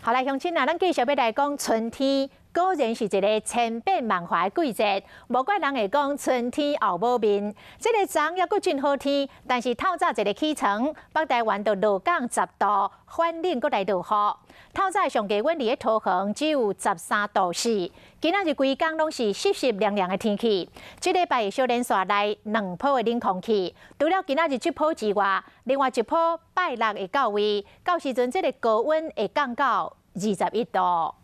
好來，鄉親啊，咱繼續欲來講春天，果然是一个千變萬化的季節。無怪人會講春天後母面。這个昨猶閣真好天，但是透早一个起床，北台灣就落降10度，反冷閣來落雨。透早上低溫佇咧桃園只有13度4。今仔日規工攏是濕濕涼涼的天氣。這禮拜會小連續來兩波的冷空氣，除了今仔日這波之外，另外一波拜六會到位，到時陣這个高溫會降到21度。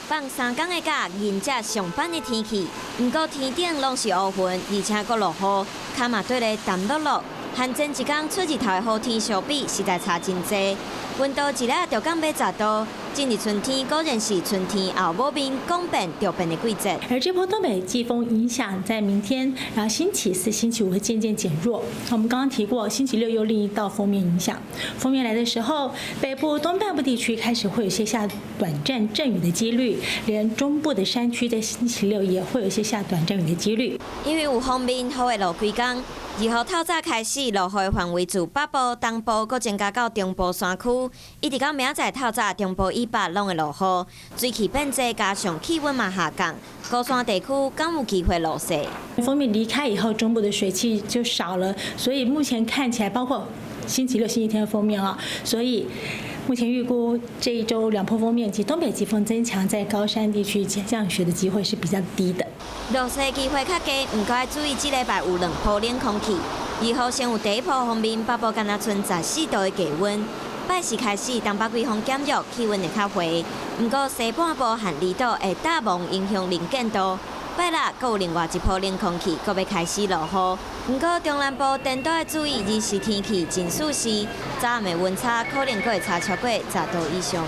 放3工的假，迎接上班的天氣。毋過天頂攏是烏雲，而且閣落雨，跤嘛綴咧澹漉漉。和前一工出日頭的好天相比，實在差真濟。溫度一下就降欲10度，進入春天果然是春天後母面講變就變的季節。而這波東北季風影響在明天，然後星期四、星期五會漸漸減弱。我們剛剛提過，星期六又另一道鋒面影響，鋒面來的時候，北部東半部地區開始會有些下短暫陣雨的幾率，連中部的山區在星期六也會有些下短陣雨的幾率。因為有鋒面，雨會落規工。2號透早開始落雨的範圍自北部、東部，閣增加到中部山區，一直到明仔載透早，中部以北攏會落雨，水汽變濟，加上氣溫嘛下降，高山地區敢有機會落雪。鋒面離開以後，中部的水汽就少了，所以目前看起來，包括星期六、星期天的鋒面啊，所以目前預估這一周兩波鋒面及東北季風增強，在高山地區降雪的機會是比較低的。落雪機會較低，毋過愛注意，這禮拜有兩波冷空氣。2號先有第一波鋒面，北部敢若賰14度的低溫。拜四開始，東北季風減弱，氣溫會較回。毋過西半部和離島會大霧影響能見度。拜六，閣有另外一波冷空氣，閣欲開始落雨。毋過中南部顛倒愛注意，日時天氣真舒適，早暗的溫差可能閣會差超過10度以上。